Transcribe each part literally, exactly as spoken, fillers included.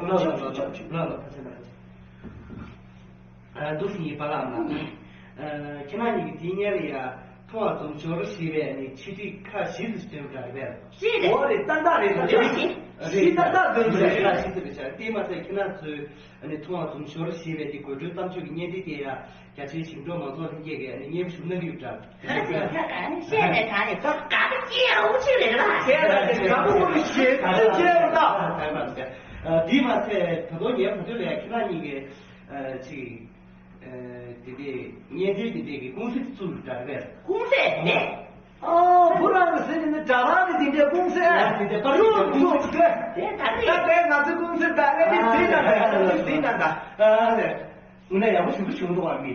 ལ་ལ་ལ་ལ་ལ་ལ་ལ། ཨ། འདུག་སེ་ཡིན་པ་ལ་ན། ཨ། ཁྱེད་རང་གཉིས་ཀྱི་དེའི་སྔོན་ལ་ཡ་མཐོང་བ་ཙམ་སྦྱོར་ཞེས་པའི་ནི་ཆེད་ཁྲིད་ཁག་བཞི་ཙམ་བཏོན་པ་འདྲ་རེད་པས། ཞེས་རེད། འོ་རེད། ཏག་ཏག་རེད། ཏག་ཏག་རེད། ཞེས་ཏག་ཏག་འདོན་ཞེས་ཁག་བཞི་ཙམ་རེད་ཤག་དེ་མ་ཟད་ཁྱེད་རང་ཚོས་ཨ་ནི་མཐོང་བ་ཙམ་སྦྱོར་ཞེས་པའི་དེ་དགོད་བྲོའི་གཏམ་བརྗོད་ཀྱི་བརྙན་འཕྲིན་དེ་ཡ་རྒྱ་ཆེའི་ཞིང་འབྲོག་མང་ཚོགས་ལྷན་རྒྱས་ཀྱིས་ཨ་ནི་སྙན་ཞུ་གནང་གི་ཡོད་པ་འདྲ། ག་ཚོད་ཁ་ག་ནས་བཤད་ནས་ག་ནས་ད་ག་པ་སྐྱེ་འུ་ཆུ་རེད་ལ། བཤད་ན་དེ་ག་པོ་པོ་ནས་བཤད་ཚུལ་བཤད་རོགས་གནང་། ཨ། དེ་མ་ཟད་ད་དུང་ངས་ག་ཚོད་ལས་ཁྱེད་རང་གཉིས་ཀྱིས་ཨ་ཅིག་ཨ། དེ་འདྲའི་བརྙན་འཕྲིན་དེ་འདྲའི་གི་ཀུང་སི་བཙུགས་འདྲ་རེད་པས། ཀུང་སི་ནས། ཨ། བུ་རང་གི་ཟེར་ནས་ནི་དགྲ་རང་གི་དེ་འདྲའི་ཀུང་སི་ཨ། དེ་འདྲའི་པར་ཡོད་འདུག་ཟེར། དེ་ད་རེད། ད་དེ་ང་ཚོའི་ཀུང་སི་ད་ཨ་ནི་དེ་ན་ད་དེ་ན་ད། ཨ། དངོས་གནས་ཡག་པོ་ཞེ་པོ་བྱུང་འདུག་ཨ། མི་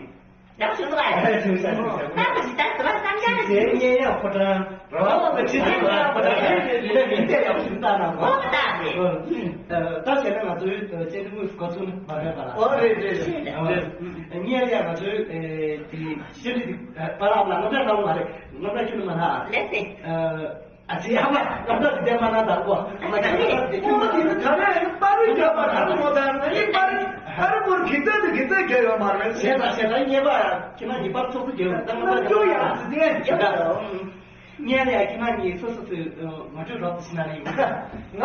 ཡག་པོ་བྱུང་འདུག་ཨ། བྱུང་ཤག་བྱུང་ཤག་ད་ཁོ་ཞིག་ད་དུ་བ་སང་ཆ་རེད། ཞེས་སྙན་ཡག་ཕོ་བྲང་རོ་ཁོ་ཆེ་ཆེ་ཡག་ཕོ་བྲང་རེད་རེད་རེད། མི་འདྲ་ཡག་པོ་ཞེ་པོ་ད་ན་གོ། ཨོ་ད་རེད། ཨ། ད་བྱས་ན་ང་ཚོའི་བཅར་འདྲི་དངོས་སུ་འགོ་ཚུགས་ན་མ་རེད་པ་ལ། ཨོ་རེད་རེད་རེད། ཨ། སྙན་ཡག་ང་ཚོའི་དེ་བཤད་འདྲི་དེ་པ་ལགས་ལ་ང་འདྲ་གནང་བ་མ་རེད། ང་འདྲ་ཁྱོད་ནི་མ་ན་ཨ། ལེགས་སེ། ཨ། ཨ་ཙི། ཨ་མ། ང་ད་དེ་མ་ན་ད་གོ། ཨ་མ་ཁྱེད་ད་དེ་ཁྱོད་མ་དེ་ད་རེ་པར་རྒྱབ་པ་ད་མོ་ད་ནི་པར་ཨ་རི་པོར་གི་ད་དེ་གི་ད་རྒྱབ་ཡོད་མ་རེད། བྱས་ད་བྱས་ད་ཉེས་པ་ཁྱེད་མ་ཉེས་པར་ཚོགས་སུ་རྒྱབ་ཡོད་ད་མོ་ད་རྒྱབ་ཡོད་ད། ཉེ་ལ་ཡ་ཁྱེད་མ་ཉེས་སོ་སོ་ཚོས་ང་ཚོའི་རོགས་ཞིག་ན་རེ་ཡོད། ང་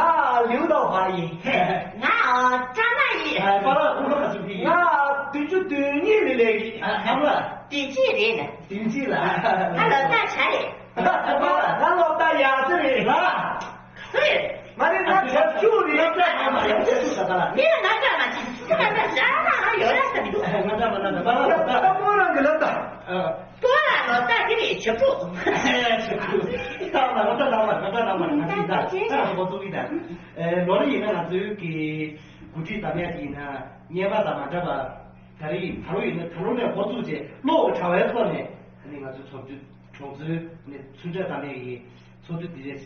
ལིའུ་ཏའོ་ཧྭ་ཡིན། ང་ཀྲ་མ་ཡིན། ཨ། པ་ལགས་ཁོང་ཁྲོ་ག་ཚོད་ཕི་ཡིན། ང་བདུན་ཅུ་དོན་གཉིས་ལ་སླེབས་ཡིན། ཨ། ཧ་མ། བདུན་གཅིག་རེད། བདུན་གཅིག་ལ། ང་ལོ་རྟགས་བྱ་རེད། ང་ལོ་རྟགས་ཡག་ཚ་རེད་ལ། སུ་རེད། མ་རེད། ང་བྱ་བཅུག་རེད། ང་ལོ་རྟགས་མ་ཡག་ཚ་སུ་ད་ལ། མི་ལ་ང་རྟགས་མ་ཅི་སུ་ང་རྟགས་བྱ་ན་ང་ཡོད་ར་ས་མི་འདུག་ང་རྟགས་མ་ན་ད་པ་ལ་ང་རྟགས། ད་མོ་རང་གི་ལ་ད། ཨ། ཏོ་ལ་ལོ་རྟགས་དེ་རེད་བྱ་བཅུག་ད་ང་ལོ་རྟགས་ལ་མ་ང་རྟགས་ལ་མ་ང་ཅི་ད་ད་ང་གོ་ཚུགས་གི་ད། ཨེ། ལོ་རེ་ཡིན་ན་ང་ཚོའི་གི་འགོ་ཁྲིད་དམ་ཡག་དེ་ཡིན་ན་ཉེས་པ་དང་མ་འདྲ་བ། ད་རེས་ད་རུང་ཡིན་ན་ད་རུང་ནས་འགོ་བཙུགས་རྗེས་གློག་གི་དྲ་བའི་ཐོག་ནས་ཨ་ནི་ང་ཚོའི་ཚོགས་འདུ་གྲོང་ཚོའི་ནས་ཚུན་ཆད་བདམས་པའི་གི་ ཚོགས་འདུ་འདི་རེད།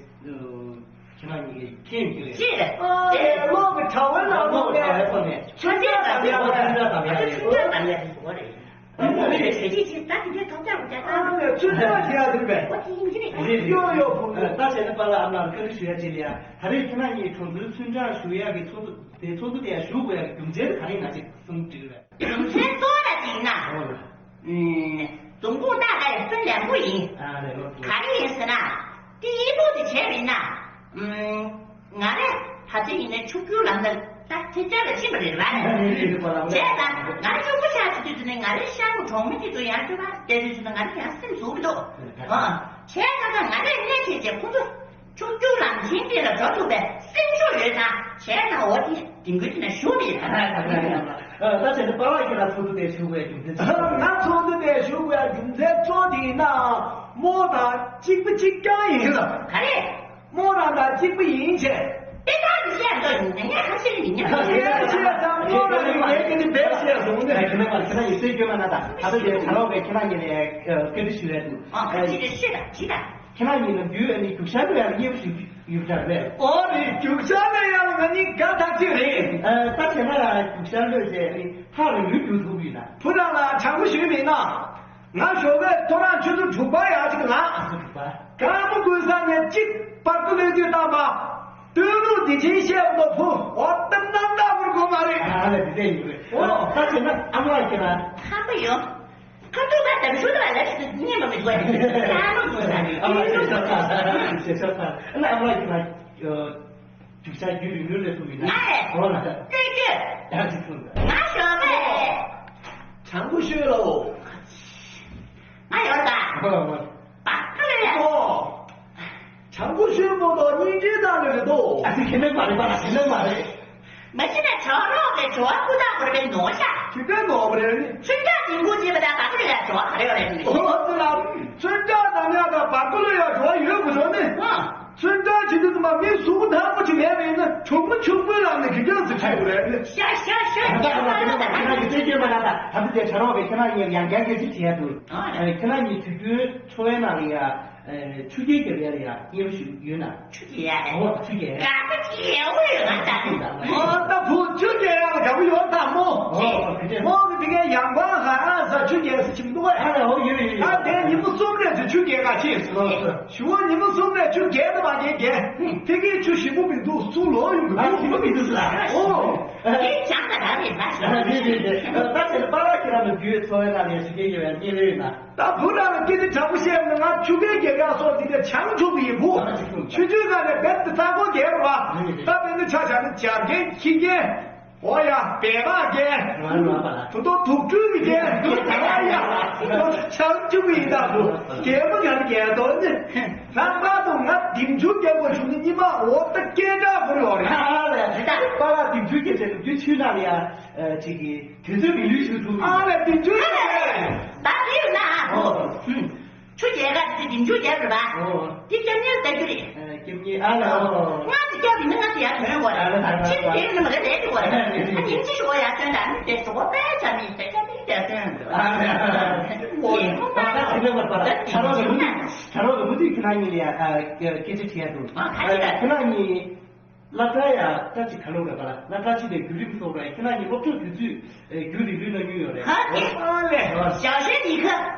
ཁྱེད་རང་གཉིས་ཀྱིས་མཁྱེན་ཡོད་ཀྱི་རེད། ཅི་རེད། ཨ་ལས་གློག་གི་དྲ་བའི་ནང་ལོག་ནས་ཚོན་ཆ་དང་ལྡན་པ་རེད། ཚོན་ཆ་དང་ལྡན་པ་རེད། ཨ་ནི་ཚོན་ཆ་དང་ལྡན་པ་རེད། ཨ་ནི་ཚོན་ཆ་བྱེད་ཡ་དེ་རེད་པས། ཨོ་དེ་ཡིན་གྱི་རེད། ཡོ་ཡོ་བུ། ད་བྱས་ན་པཱ་ལགས་ཨ་མ་ལགས་བཀའ་འདྲི་ཞུ་ཡ་ཅིག་ལ་ཡ། ད་རེས་ཁྱེད་རང་གཉིས་གྲོང་ཚོའི་ཚོན་ཁྲ་ཞུ་ཡ་གི་ཚོགས་འདུ་དེ་ཚོགས་འདུ་དེ་ཡ་ཞུ་དགོས་ཡ་གི་རྒྱུ་མཚན་དེ་ག་རེ་ཡིན་ན་ཅིག་གསུང་དྲི་གི་རེད། རྒྱུ་མཚན་གཙོ་བོ་ལ་ཅིག་ཡིན་ན། ཨོ་ལགས། ཨུམ། རྫོང་ཁོངས་ཏག་ཏག་ཡ་སེམས་ལེན་པོ་ཡིན། ཨ་ལས་ལོ། ག་རེ་ཡིན་ཟེར་ན། དེ་ཡིན་པོ་དེ་བྱས་པ་ཡིན་ན། ཨུམ། ང་རེ་ད་ཚེ་ཡིན་ན་ཕྱུག་འགྱུར་ལམ་ལ་ད་ཐེ་ཚད་ལ་ཕྱིན་པ་རེད་པ། ཨ་ལས་ལོ། བྱས་ཙང་ང་རེ་ཕྱུག་པོ་ཆགས་ཚེ་དུས་ཚོད་ནས་ང་རེ་ཤར་ཁུག་གྲོང་མི་གཅིག་ཏུ་ཡང་སྤྲོད་པ་བལྟས་དུས་ཚོད་ན་ང་རེ་ཡང་སེམས་ཟུག་གི་འདུག་ཨ། བྱས་ཙང་ད་ང་རེ་གནས་དེ་རྗེས་ཁོང་ཚོ། ཕྱུག་འགྱུར་ལམ་ཆེན་དེ་ལ་འགྲོ་ཐུབ་པའི་སེམས་ཤུགས་ཡོད་ཙང་བྱས་ན་འོ་དེ་དེང་དགོན་དེ་ན་བཞུགས་པའི་ད་ད་ད་ད་ད་ད་ད་ད་པཱ་ལགས་ཁྱེད་རང་ཚོགས་འདུ་དེ་ཞུགས་པའི་རྒྱུ་མཚན་ཅི་ཡིན། ང་ཚོགས་འདུ་དེ་ཞུགས་པའི་རྒྱུ་མཚན་གཙོ་དེ་ཡིན་ན་རྨོ་དང་གཅིག་པ་གཅིག་རྐྱང་ཡིན་ལ། ག་རེ། རྨོ་རང་དང་གཅིག་པ་ཡིན་བྱས། དེ་ལྟར་མི་བཤད་འདོད་ཡིན་ན་ངས་ག་ཤེད་མི་ཉན། ངས་བཤད་ཙང་རྨོ་རང་གི་ངས་ཀྱི་ནི་བེད་བཤད་སོང་ནས། ཁྱེད་རང་ཁྱེད་རང་ཡིན་སེ་སྐྱོན་མ་ན་ད་ད་ལྟ་དེ་གྲྭ་ལོག་པས་ཁྱེད་རང་གཉིས་ལ་བཀའ་འདྲི་ཞུ་ཡ་འདུག་ཨ་ཁ་ཅིག་རེ་ཤོད་ད་ཅི་ད། ཁྱེད་རང་གཉིས་ལ་རྒྱུས་ཨ་ནི་རྒྱུག་ཤར་ལ་ཡང་སྙན་པོ་ཞིག་ཡོད་པ་རེད། ཨོ་རེད། རྒྱུག་ཤར་ལ་ཡང་ང་གཉིས་དགའ་ཐག་ཆོད་རེད། ཨ་ད་དེ་ན་རྒྱུག་ཤར་ལོས་བྱས་ཨ་ནི་ཐག་རིང་རིང་རྒྱུག་ཐུབ་ཡོད་ན། བུ་རང་ལ་དྲང་པོ་ཞུས་མིན་ན། ང་ཞོགས་པའི་ཐོ་རངས་ཆུ་ཚོད་དྲུག་པ་ཡར་ཅིག་ལངས། ཆུ་ཚོད་དྲུག་པ། སྐར་མ་དགུ་ས་ནས་གཅིག་པར་ཏུ་ལས་དུས་བཏང་པ། སྟོན་ལུགས་འདི་ཆེན་བཤད་པ་ཕུ་འོ་གཏམ་རྣམ་དག་པར་གོ་མ་རེད། ཨ་ལས་འདི་འདྲ་ཡིན་རེད། ཨོ་ད་དེ་ན་ཨ་མ་ལགས་ཁྱེད་རང་། ཧམ་པ་ཡོད། ཁ་ཐུག་ད་དམ་ཆུ་ལ་ལ་ཞིག་ཉན་པ་མི་དགོས། ཨ་མ་དགོས་ས་རེད། ཨ་མ་ཞེ་ས་ཐག་ཞེ་ས་ཐག་ཨ་ན་ཨ་མ་ལགས་ཁྱེད་རང་། རྒྱུག་ཤར་རྒྱུན་རིང་ལོས་ལས་ཐུབ་ཡིན་ན། ཨ་ལས། ཨོ་ལ། ལྟོས་ཀྱི། ཡང་ཅིག་ཐུབ་ན། ང་ཞོགས་པས། དྲང་པོ་ཤོད་ལོ། ང་ཡོད་ད། ཨོ་ཨོ། བར་ཁ་ལོས་ཡ། ཨོ། དྲང་པོ་ཤོད་མོ་དོ་སྙིང་རྗེ་དང་ལོས་རེད་དོ། ཨ་ཙི་ཁྱེད་ནས་མ་རེད་པ་ལ་ཁྱེད་ནས་མ་རེད། མ་གཞི་ནས་གྲྭ་རོགས་ཀྱི་བྲོ་བ་ཀུ་དག་བོར་བའི་ནོར་ཤ། ཁྱེད་ཀྱི་ནོར་བ་རེད། ཚོན་ཁྲ་འཛིན་ཁུལ་བྱེད་པ་དང་བར་ཁ་ལོས་ཡ་བྲོ་བ་ག་རེ་ཡོད་རེད། ཨོ་ཙི་ལ། ཚོན་ཁྲ་དང་ཡ་དང་བར་ཁ་ལོས་ཡ་བྲོ་བ་ཡོད་དགོས་བྱུང་ནི། ཨ། ཚོན་ཁྲ་བྱེད་དུས་ཙམ་པ་མི་གཟུགས་པོ་ཐང་པོ་ཅིག་མེད་པ་ཡིན་ན་གྲུང་པོ་ཆུང་པོའི་ལམ་ནས་གི་རྒྱང་ཚིག་ཆགས་ཡོད་རེད། ཤ་ཤ་ཤ་ད་ཁྱེད་རང་གི་ཁྱེད་རང་གི་ཁྱེད་རང་གི་ཁྱེད་རང་གི་ཁྱེད་རང་གི་ཁྱེད་རང་གི་ཁྱེད་རང་གི་ཁྱེད་རང་གི་ཁྱེད་རང་གི་ཁྱེད་རང་གི་ཁྱེད་རང་གི་ཁྱེད་རང་གི་ཁྱེད་རང་གི་ཁྱེད་རང་གི་ཁྱེད་རང་གི་ཆུ་རྐྱེན་གྱི་རེད་ཡ། སྙན་པོ་ཞིག་ཡོད་ན། ཆུ་རྐྱེན་ཡ། ཨོ་ཆུ་རྐྱེན་ཡ། དགའ་པོ་ཆེ་ཡོད་ཡོད་ང་ད། ཨོ་ད་བུ་ཆུ་རྐྱེན་ཡ་ལ་དགའ་པོ་ཡོད་ད་མོ། ཨོ་ཨོ་དེ་འདྲས། མོ་གི་དེ་གའི་ཡང་པང་ཧ་ཧ་ས་ཆུ་རྐྱེན་ས་ཆིམ་འདུག་ཨ། ཨ་ལ་ཨོ་ཡོད་ཡོད་ཡོད། ད་དེ་ཉིན་མོ་གསུམ་རེ་ཚོ་ཆུ་རྐྱེན་ག་ཆེ། ཨོ་ཨོ། ཞུ་བ་ཉིན་མོ་གསུམ་རེ་ཆུ་རྐྱེན་ད་མ་རྐྱེན་རྐྱེན། དེ་གའི་ཆུ་ཞིམ་པོ་མི་འདུག་སུ་ལོག་ཡོང་གི་ཨ་འདུག་ཞིམ་པོ་མི་འདུག་ཟེར། ཨོ། དེ་ཅང་ད་ར་རེད་ད། ཨ་རེད་རེད་རེད། ད་དེ་ལ་པཱ་ལགས་ཁྱེད་རང་ལ་རྒྱུས་ཚོར་བའི་ནང་ནས་ཞུ་མཁན་ཡོད་པའི་གནས་ལུགས་ཡོད་ན། ད་བུ་རང་ལ་སྐད་ཆ་དྲང་པོ་བཤད་ན་ང་ཆུ་རྐྱེན་རྐྱེན་ཡག་སོགས་འདི་འདྲ་བྱང་ཆུབ་ཀྱི་ཡིན་བུ། ཆུ་ཆུ་ནང་ནས་རྦད་དེ་ཚ་པོ་རྒྱལ་བ། ད་དཔེར་ན་ཆ་བཞག་ན་འཇར་རྐྱེན་ཁྱི་རྐྱེན། འོ་ཡ་སྦལ་པ་རྐྱེན། ད་དུང་དུག་སྦྲུལ་གྱི་རྐྱེན་འདུག་ད་བ་ཡ། བྱང་ཆུབ་ཀྱི་ཡིན་ད་བུ། རྒྱལ་པོ་ཡང་རྒྱལ་དོན་ནི། ལྷག་པར་དུ་ང་ལྡེམ་ཆུ་རྒྱག་དགོས་བྱུང་ནི་ཉི་མ་འོ་ད་སྐད་གྲགས་ཁོ་ར་ཡོད་རེད། ཨ་ལས། ད་པཱ་ལགས་ལྡེམ་ཆུ་རྒྱག་བྱས་ལྡེམ་ཆུ་ཆུ་ནང་ལ་ཡ། ཅིག་གི་དུས་ཚོད་མི་ལུས་ཤིག་ཐུབ། ཨ་ལས་ལྡེམ་ཆུ་རྒྱག་རེད། ད་རེད་ན། ཨོ། ཆུ་རྒྱལ་ཁ་དེ་ལྡེམ་ཆུ་རྒྱལ་རེད་པ། ཨོ། དེ་སྐྱབས་གཉེར་ལྟ་རྒྱུ་རེད། སྐྱབས་གཉེར་ཨ་ལས། ཨོ། ང་དེ་སྐྱབས་དེ་མི་ང་དེ་ཡར་ཐོན་དགོས་རེད། ཨ་ལས། ཅི་དེ་ནི་མ་ག་ལས་དེ་དགོས་རེད། ཨ་ཉིན་གཅིག་ཞོགས་ཡར་ཐོན་དང་མི་དེ་ཞོགས་པའི་ཆ་མི་དེ་ཆ་མི་དེ་ཐོན་འགྲོ། ཨ་ལས། ཨོ། ཨོ་ད་དེ་ནི་མ་པ་ད་ཆ་རོགས་ལ་མུ་མཐུད་ཆ་རོགས་ལ་མུ་མཐུད་ཁྱེད་རང་གཉིས་ལ་ཡ་སྐད་ཆ་དྲི་ཡ་འདུག་ཨ་ཁ་ཅིག་ད། ཁྱེད་རང་གཉིས། སློབ་གྲྭ་ཡ་ད་ཅིག་ག་ལོ་རེད་པ་ལ། སློབ་གྲྭ་གཅིག་པའི་བརྒྱུད་རིམ་སོགས་རེད། ཁྱེད་རང་གཉིས་སློབ་སྦྱོང་དུས་ཚོད་རྒྱུན་རིང་རིང་གནང་མྱོང་ཡོད་རེད། ཧ་ལས། ཨ་ལས། ཞའོ་ཞུན་ལི་ཁ།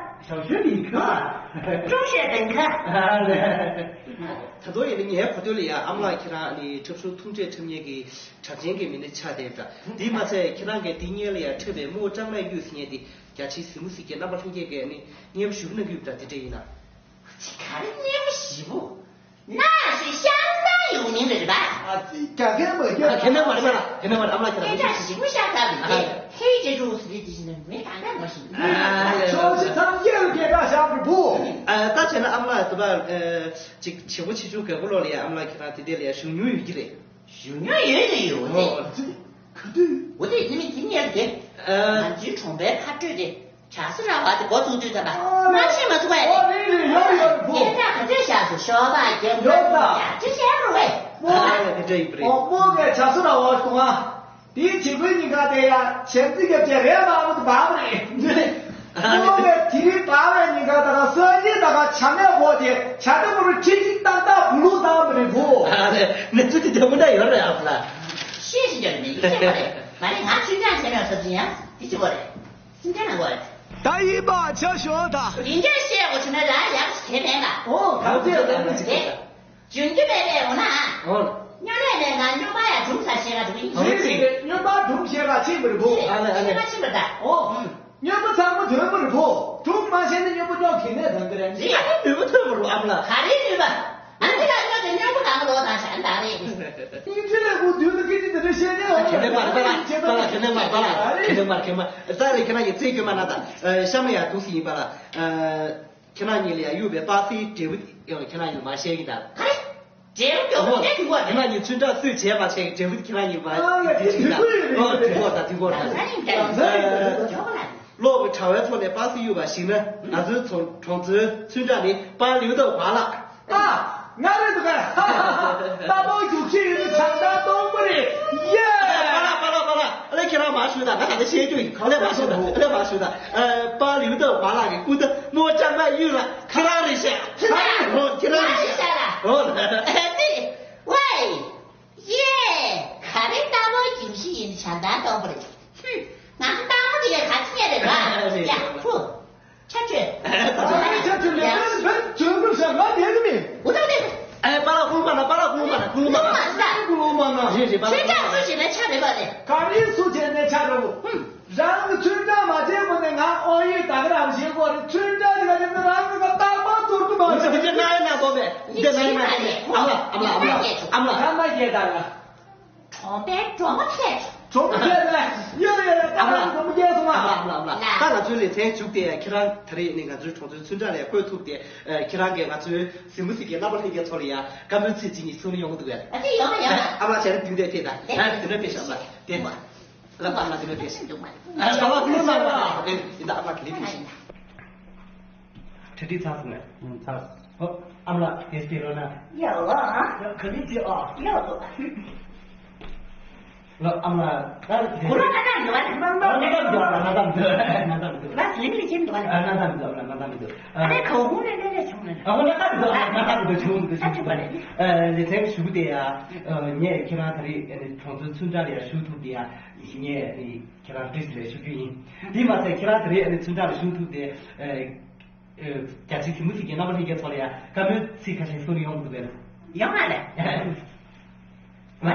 ཞའོ་ཞུན་ལི་ཁ། ཀྲུང་ཞའོ་ཏན་ཁ། ཨ་ལས། ད་དུང་ཡིན་ན་ངའི་གོ་ཐོས་ལ་ཡ་ཨ་མ་ལགས་ཁྱེད་རང་ནི་འཁྲབ་གཞུང་ཐུང་གྲས་འཁྲབ་མཁན་གྱི་གྲགས་ཅན་གྱི་མི་སྣ་ཆགས་བསྡད་འདྲ། དེ་མ་ཚད་ཁྱེད་རང་གིས་དེ་སྔོན་ལ་ཡ་འཁྲབ་པའི་རྨོ་ཀྲང་མའི་གཡུས་ཟེར་མཁན་དེ་རྒྱ་ཆེའི་གཟིགས་མོ་གཟིགས་མཁན་རྣམ་པ་ལྷན་རྒྱས་ཀྱིས་ནི་སྙན་པོ་ཞུ་གི་གནང་གི་ཡོད་འདྲ། དེ་འདྲ་ཡིན་ན། ཅི་ག་རེ་སྙན་པོ་ཞེ་པོ། ན་ཞེས་ཤ་ན་ཡོང་མིན་རེད་པ། ཨ་ཙི་རྒྱ་སྐད་མ་རྒྱ། ཨ་ཁྱེད་རྣམ་པ་རེད་པ་ལ། ཁྱེད་རྣམ་པ་རེད་པ་ལ། ཁྱེད་རྣམ་པ་རེད་པ་ལ། སྐད་གྲགས་ཞེ་པོ་ཤ་སྟག་རེད་དེ། ཨ་ཧེ་ཅེ་ཅུ་ཟེར་དེ་བཞིན་མི་གང་ག་མ་ཤེས། ཨ་ལས། ཕྱོགས་ཆ་ཚང་སྐད་ལ་སྐད་གྲགས་བཞག་པའི་བུ། ཨ་ད་བྱས་ན་ཨ་མ་ལགས་དུ་བ་ཅིག་བྱེད་པོ་ཆེ་ཆུང་རྒད་པོ་ལོ་ལ་ཡ་ཨ་མ་ལགས་ཁྱེད་རང་དེ་འདྲས་ལ་ཡ་བཞུགས་མྱོང་ཡོད་ཀྱི་རེད། བཞུགས་མྱོང་ཡོད་ཀྱི་ཡོད་རེད། ཨོ་ཙི། ག་དུས། འོ་དེ་ནི་དེ་ཉལ་དེ། ཨ། ང་ཚོའི་གྲོང་པའི་ཕ་སྤྲོད་དེ། བྱ་སུ་ར་བ་དེ་འགོ་བཙུགས་དུས་ད་ལ། ཨོ། མ་ཤེས་མ་ཚུགས་པས། ཨོ་རེད་རེད། ཡོད་ཡོད་བུ། དེ་ད་ག་ཚོད་བཞག་སོ་ཤོག་པ་རྒྱབ་ཡོད་ད། ཡ་ཅི་བྱས་རུ་བས། མོ། ཨ་ཡ་དེ་འདྲ་ཡིན་པ་རེད། ཨོ་མོ་གས་བྱ་སུ་ར་བ་གཏོང་ཨ། དེའི་བྱེད་པོའི་ཉིན་ཁ་དེ་ཡ་བྱེད་རྩིས་རྒྱབ་བྱས་རེད་མ་མོ་དེ་བབ་རེད། མོ་གས་དེ་རིང་བབ་པའི་ཉིན་ཁ་ད་ག་སོན་གྱི་ད་ག་བྱ་མེད་བོ། བྱ་ལྟ་བུ་རུ་ཁྲིད་ཁྲིད་ཏག་ཏག་བུ་ལུག་ཏག་མི་རེད་བུ། ཨ་ལེ། གནས་ཚུལ་དེ་དེ་མོ་འདྲ་ཡོད་རེད་ཨ་ཕ་ལ། ཤེས་ཤིག་ཀྱང་མི་ཤེས་པ་རེད། མ་རེད། ང་ཆུང་ཆུང་བྱས་ན་ཟབ་ཅིང་ཡང་དེ་ཅི་གོ་རེད། སེམས་ཁྲལ་གནང་གོ་རེད། ད་ཡིན་པ་ཆ་ཞོ་ད། ཡིན་ཀྱང་བཤད་དགོས་བྱུང་ན་རང་ཡག་ཞིག་བྱས་མེད་པ། ཨོ་ག་ཚོད་ལ་མི་ཅིག་རེད། འཇོན་རྒྱུ་མེད་པའི་འོ་ན། ཨོ། སྨྱོ་ནས་མེད་ན་སྨྱོན་པ་ཡང་སྒྲུང་ས་བཤད་ག་འགྲོ་གི་ཡིན། རེད་རེད་རེད། སྨྱོན་པ་སྒྲུང་བཤད་ག་ཕྱིན་པ་རེད་བུ། ཨ་ལེ་ཨ་ལེ། ཤེས་མ་ཕྱིན་པ་ད། ཨོ། ཨུམ། སྨྱོན་པ་ཚང་མ་ཐོན་པ་རེད་བུ། སྒྲུང་མ་བཤད་ན་སྨྱོན་པ་ཀྱོག་གི་ནས་དང་གི་རེད། རེད། ཨ་ནི་ནུས་པ་ཐོན་པ་རེད་བུ་ཨ་མ་ལགས། ག་རེ་ནུས་པ། ཨ་ནི་ལ་སྨྱོ་དེ་སྨྱོན་པ་གང་ལོག་དང་ཤ་ཨ་ནི་ད་རེད། ཨིན་ཇི་ལས་བུ་དུས་ལ་སྐད་ཆ་དེ་འདྲ་བཤད་ནས་ཨ། ཁྱེད་ནས་མར་པ་ལ་པ་ལ་ཁྱེད་ནས་མར་པ་ལ་ཁྱེད་ནས་མར་ཁྱེད་མ་ས་ལས་ཁྱེད་རང་ཡི་རྩེད་སྐྱོན་མ་ན་ད་ཤ་མ་ཡ་དུག་སི་ཡིན་པ་ལ། ཁྱེད་རང་གཉིས་ལ་ཡང་གཡུག་པའི་པགས་སེའི་འབྲས་བུ་ཡང་ཁྱེད་རང་གཉིས་ལ་མ་བཤད་ཀྱི་ད། ག་རེ། འབྲས་བུ་མགྱོགས་པོ་འདྲ་ཞིག་བར། ཁྱེད་རང་གཉིས་ཚུན་ཁྲག་སུས་བྱས་པ་བྱས་ཀྱི་འབྲས་བུ་ཁྱེད་རང་གཉིས་མ་ཨ་ལ་ཡིན་ད། ཨོ་དུས་འཁོར་ད་དུས་འཁོར་ད། ད་ཡིན་ད་ཡིན་ད་མགྱོགས་པོ་ལ། གློག་གི་དྲ་བའི་ཐོག་ནས་པགས་སེ་གཡུག་པ་ཞིག་ན་ང་ཚོའི་ཚོ་གྲོང་ཚོའི་ཚུན་ཁྲག་ནི་པ་ལིའུ་ཏོ་བ་ལགས། ཨ། ང་རེད་འདུག་ག་ཧ་ཧ་ཧ། རྟ་མགོ་རྒྱུག་ཤེས་ཡོད་ནི་བྱང་ཐང་སྟོང་པ་རེད། ཡེ། པ་ལགས་པ་ལགས་པ་ལགས། ཨ་ལས་ཁྱེད་རང་མ་ཞུ་ད། ང་ད་ལྟ་བཤད་རྒྱུ་ཡིན། གང་ལས་མ་ཞུ་ད། ཨ་ལས་མ་ཞུ་ད། ཨ། པ་ལིའུ་ཏོ་བ་ལགས་ཀྱི་སྐུ་ཟླ་མོ་ལྕང་མ་གཡུག་ལ་ཁྱེད་རང་རེད་ཤག་ཁྱེད་རང་རེད་ཤག་ཁྱེད་རང་རེད་ཤག་ཨོ། ཨ་ནི། ཝེ། ཡེ། ག་རེ་རྟ་མགོ་རྒྱུག་ཤེས་ཡོད་ནི་བྱང་ཐང་སྟོང་པ་རེད། ཧུམ། ང་ཚོ་རྟ་མགོ་དེ་ག་ག་ཅི་ཉལ་རེད་བ། ཡ་ཧུ། ཆ་ཆོས། ཨ་ཆ་ཆོས་ལས་བན་བན་བྱོན་དགོས་ཤག་ང་བསྡད་གི་མིན། འུ་ཐུག་ནས། ཨེ་པ་ལགས་ཀུན་མ་ན་པ་ལགས་ཀུན་མ་ན་ཀུན་མ་ན། ཀུན་མ་ན། རེད་རེད་པ་ལགས། ཁྱེད་ཅག་སུ་ཞིག་ལ་ཆ་རེད་པ་རེད། ག་རེ་སུ་བྱས་ནས་ཆ་རེད་བོ། ཧུམ། རང་གི་ཚུན་ཆད་མ་བྱས་གོང་ནས་ང་ཨོ་ཡེ་ད་ག་རང་བྱེད་དགོས་རེད། ཚུན་ཆད་ཅིག་ག་ཅིག་ནི་རང་གི་ང་རྟག་པར་ཚོར་གི་མ་འདི་རེད། འདི་ན་ཡ་ན་སོ་མེད། འདི་ན་ཡ་ན་སོ་མེད། ཨ་མ་ཨ་མ་ཨ་མ་ཨ་མ། ད་མ་བྱས་ད་ལ། གྲོང་པའི་གྲོང་པ་ཕེབས། གྲོང་པ་ཕེབས་ལ། ཡོད་ཡོད་ཡོད། ད་ང་གྲོང་པ་རྒྱལ་སོང་ང་། ཨ་མ་ཨ་མ་ཨ་མ། ད་ང་ཚོའི་ལེ་ཚན་བཞུགས་ཏེ་ཁྱེད་རང་ད་རེས་ནས་ང་ཚོའི་གྲོང་ཚོའི་ཚུན་ཆད་ལས་བསྐོས་ཐུབ་སྟེ་ཁྱེད་རང་གིས་ང་ཚོའི་གཟིགས་མོ་གཟིགས་མཁན་རྣམ་པ་ལྷན་རྒྱས་ཚོ་ལ་ཡང་བཀའ་མོལ་ཚིག་གཅིག་གཉིས་གསུང་ཡོང་གི་འདུག་གས། ཨ་ཅེ་ཡོང་ཡོང་། ཨ་མ་བྱས་ན་དུས་འདས་ཐད་ད། ཨ་དེ་འདྲ་ཕེབས་ཤག་ཨ་མ་དེ། ཨ་ལ་པ་ལ་དེ་འདྲ་ཕེབས་ཤག་ཨ་ལ་པ་ལ་ཨེ་ཡིན་ད་ཨ་མ་དེ་འདྲ་ཕེབས་ཤག་གྲ་སྒྲིག་ཚར་སོང་ངས། ཨུམ་ཚར་སོང་། ཨོ། ཨ་མ་ལགས་དེ་སྐྱེལ་རོགས་གནང་། ཡ་ཨོ། ཡ་ག་ལི་ཅི་ཨ། ཡ་ཨོ། ལགས་ཨ་མ་ལགས་ད་དེ་ཁོ་རང་ང་དང་འདྲ་བ་རེད། ང་དང་འདྲ་བ་རེད། ང་དང་འདྲ་བ་རེད། ང་དང་འདྲ་བ་རེད། ང་དེ་མི་ཅན་འདྲ་བ་རེད། ང་དང་འདྲ་བ་རེད། ང་དང་འདྲ་བ་རེད། ཨ་ནི་ཁོ་ཧུང་ནས་ནས་ནས་བྱུང་ནས། ཨ་ཁོ་ན་ཁ་འདྲ་བ་རེད། ང་དང་འདྲ་བྱུང་འདྲ་བྱུང་འདྲ་བྱུང་། ཨ་ལེ་ཚན་ཞུ་གི་དེ་ཡ། ངས་ཁྱེད་རང་ད་རེས་གྲོང་ཚོའི་ཚུན་ཆད་ལ་ཡ་ཞུ་ཐུབ་དེ་ཡ། ངས་ཁྱེད་རང་བཀྲ་ཤིས་བདེ་ལེགས་ཞུ་རྒྱུ་ཡིན། དེ་མ་ཟད་ཁྱེད་རང་དེ་རིང་ཨ་ནི་ཚུན་ཆད་ལ་ཞུ་ཐུབ་སྟེ། རྒྱ་ཆེའི་གཞིས་མི་སྲིད་ཀྱི་རྣམ་པ་ལྷན་རྒྱས་ཚོ་ལ་ཡང་བཀའ་མོལ་ཚིག་ཁ་ཤས་གསུང་ཡོང་གི་འདུག་པས། ཡོང་ང་ལ། ལ་ལ།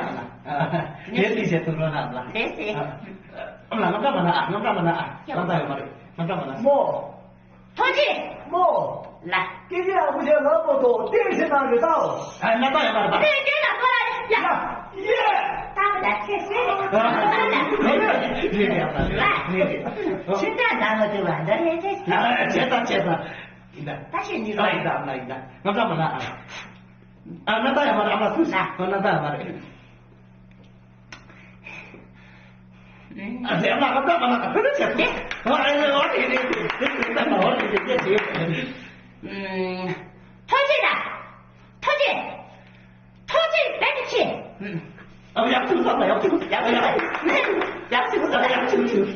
དེ་ལ་ཞེས་ཐུགས་རོགས་གནང་ལ། ལགས་སེ། ཨ་ལ་རྔམ་སྐྲག་མ་གནང་ཨ། རྔམ་སྐྲག་མ་གནང་ཨ། ཡོང་། རྔམ་སྐྲག་ཡོད་མ་རེད། རྔམ་སྐྲག་མ་གནང་། མོ། ཐུགས་རྗེ། མོ། ལ། སྐད་ཆ་ཡག་པོ་བྱས་ལབ་མ་ཐུབ་བསྟན་ཟེར་གནང་རེད་ད། ཨ་ན་ད་ཡོད་མ་རེད་པ། ལས་དོན་ལ་ཐོ་ར་ཡ། ཡ། ཡེ། ད་མ་ད་ཁྱེད་ཤེས་རེད། རེད་རེད་ཡ། རེད་རེད། ཕྱི་དྲག་ནང་ལ་འདུག་བ་འདི་རེད་ཅེས། ཨ་བྱས་ཙང་བྱས་ཙང་། ཡིན་ད། ད་ཤེས་ནི་རེད། ཡིན་ད་ཨ་མ་ལགས་ཡིན་ད། རྔམ་སྐྲག་མ་གནང་ཨ། ཨ་ན་ད་ཡོད་མ་རེད་ཨ་མ་ལགས་སུ། ཨ་ན་ད་ཡོད་མ་རེད། ཨ་ལས་མ་ག་ད་མ་ན་ག་ཕེ་ཕེ་བྱས་ཏེ། ཨ་ཨ་ཨ་ཨ་ཨ་ཨ་ཨ་ཨ་ཨ་ཨ་ཨ། ཐུགས་རྗེ་ཆེ། ཐུགས་རྗེ་ཆེ། ཐུགས་རྗེ་ཆེ། ཨ་ཡག་ཐུགས་བསམ་ལ་ཡག་ཐུགས་ཡག་ཡག་ཡག་ཐུགས་བསམ་ལ་ཡག་ཐུགས་ཡག་ཐུགས་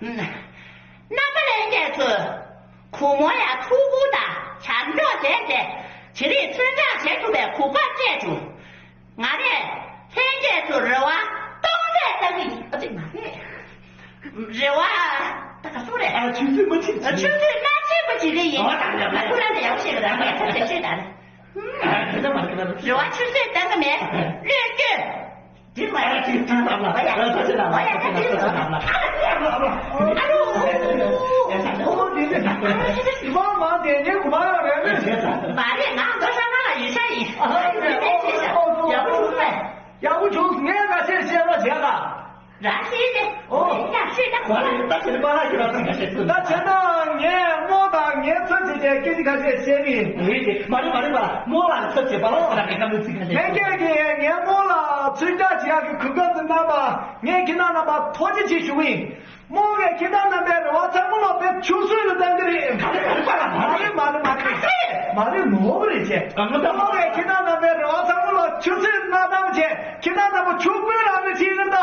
ད། རྣམ་པ་ལྷན་རྒྱས་ཚོས་གུང་མོ་ཡ་ཐུགས་ཁུར་དང་བྱམས་སྐྱོང་བྱས་ཏེ་བྱི་རིལ་ཚུན་ཆད་བྱེད་ཐུབ་པའི་གོ་སྐབས་སྤྲད་བྱུང་། ང་རས་ལྷན་རྒྱས་ཚོར་རེ་བ་སྟོང་ཟད་བཏང་གི་ཡིན། ཨ་ཙི་ང་རས་རེ་བ་ད་ག་སུ་རེད། ཨ་ཆུ་ཚོད་མ་ཕྱིན་ཨ་ཆུ་ཚོད་མ་ཕྱིན་པ་ཅིག་གི་ཡིན། ཨ་ད་ཡ་ང་ཁོ་རང་ལ་ཡག་པོ་བཤད་གི་ར་མ་ཡ་ཚ་ཚ་བཤད་ད་རེད། ཨ་ད་མ་རེད་ད། རེ་བ་ཆུ་ཚོད་བཏང་གི་མེད། བློས་བཀོད། འགྲིག་མ་རེད། འགྲིག་ཐུབ་ལ་ཨ་ཡ་ད་ཅི་ལ་ཨ་ཡ་ད་འགྲིག་ཐུབ་ལ་ཨ་ལ་ཨ་ལ་ཨ་ལ། ཨ་ལོ། ཨོ་དེ་དེ་ཨ་ལ་དེ་དེ་མ་མ་དེ་ནས་གོ་མ་ཡོད་རེད། མ་རེད། ང་འདོད་ས་ང་ལ་ཡིན་ས་ཡིན། ཨ་ལ་དེ་ཨོ་ཨོ་ཨོ་ཡག་པོ་བྱུང་ངས་ཡག་པོ་བྱུང་། ངས་ང་ཚོས་བཤད་པ་བྱས་ལ། རང་ཤེས་ཏེ། ཨོ། ཡ་ཤེས་ད་གོ་རེད། ད་ཁྱེད་པ་ལ་ཁྱེད་ལ་ཚང་ཁ་ཤས་ཚུད། ད་བྱས་ན་ངས་རྨོ་དང་ངའི་ཚོད་བྱེད་ཀྱི་སྐད་ཆ་ཁ་ཤས་བཤད་ཀྱི་ཡིན། རེད་དེ་མ་རེད་མ་རེད་པ། རྨོ་ལ་ཚོད་བྱེད་པ་ལ་ཁ་ལ་ངས་བཀའ་མོལ་ཚིག་ཁ་ཤས། ངས་ཁྱེད་ཀྱིས་ངའི་རྨོ་ལ་ཚུད་རྒྱག་བྱེད་ཡག་གི་གོ་སྐབས་དེ་གནང་བ་ངས་ཁྱེད་རྣམས་རྣམ་པ་ཐུགས་རྗེ་ཆེ་ཞུ་གི་ཡིན། རྨོ་གིས་ཁྱེད་རྣམས་རྣམ་པའི་རེ་བ་ཚང་མ་ལ་དཔེ་ཆུད་ཟོས་ལ་བཏང་གི་རེད། ག་རེ་ག་རེ་པ་ལ་མ་རེད་མ་རེད་མ་རེད་མ་རེད་མ་རེད་མོ་གི་རེད་ཅེས། རྨོ་གིས་ཁྱེད་རྣམས་རྣམ་པའི་རེ་བ་ཚང་མ་ལ་ཆུད་ཟོས་གནང་བཏང་བྱས་ཁྱེད་རྣམས་རྣམ་པ་ཆུ་བསྐོལ་རང་གི་ཕྱིའི་རྣམ་